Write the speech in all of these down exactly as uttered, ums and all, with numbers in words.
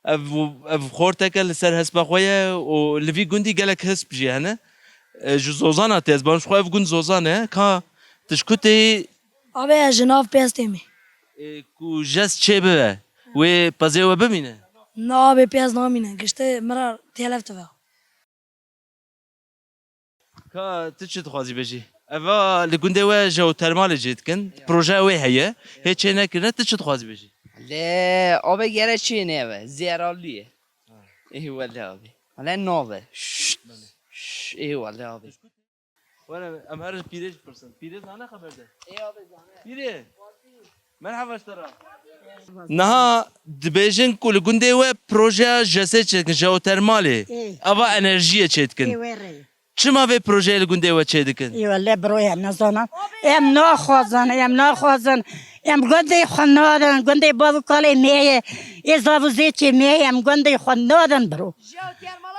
Ev, ev xorteke li ser hespa xwe ye û li vî gundî gelek hesp jî hene. E, ji Zozana tê, ez banim ji xwe ev gund Zozan e. Ka tu ji ku tê? Abê, ez ji nav Pêz têm ê. E, ku jez çê bibe, wê pezê we bimîne? Na abê, Pêz namîne. Giştî min re têlev dibe. Ka tu çi dixwazî bêjî? Eva li gundê we jeotermalê çê dikin. Projeya wê heye. Hê çê nekirine, tu çi dixwazî bêjî? Lê abê gere çê nebe. Zerarlî ye. Ê wele abê. Wele nave. Şşt. Şşt. Ê wele abê. Were em her pîrê jî pirsin. Pîrê zane xeber de. Ê abê zane. Pîrê. Merhaba ji te re. Niha dibêjin ku li gundê we projeya J S çêdikin, jeotermalê. Ê. Ava enerjiyê çêdikin. Ê, wê rê. Çima vê projeyê li gundê we çêdikin? Ê wele bro, em nizanin. Em naxwazin, em naxwazin. Em gundê xwe nadin, gundê bav û kalê me ye. Ê zav û zêçê me ye, em gundê xwe nadin bro.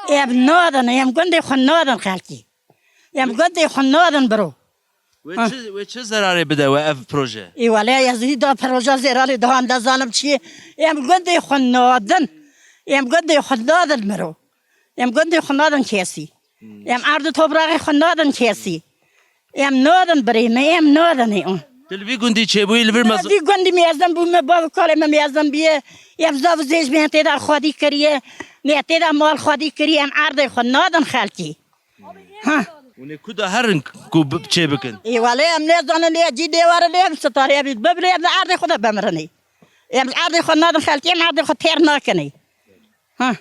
Em nadin, em gundê xwe nadin xelkî. Em gundê xwe nadin bro. Wê Ha. çi, wê çi zerarê bide we ev proje? Ê wele ez hî da proje zerarê daha em de zanim çi ye. Em gundê xwe nadin. Em gundê xwe nadin miro. Em gundê xwe nadin kesî. Hmm. Em erd û topraxê xwe nadin kesî. Em nadin birê me, em nadin ê. Tu li vî gundî çêbûyî, li vir mez- Vî gundî mezin bû me, bav û kalê me mezin bîye. Em zav û zêç me tê de xwedî kiriye. Me tê de mal xwedî kiriye, em erdê xwe nadin xelkî. Ha. Hûn ê ku de herin ku bi-, çê bikin? Ê wele em nêzanin lê cî dêwar lê em sitarê em bibirê em li erdê xwe de bimirinê. Em li erdê xwe nadin xelkê, em erdê xwe têr nakinê. Ha.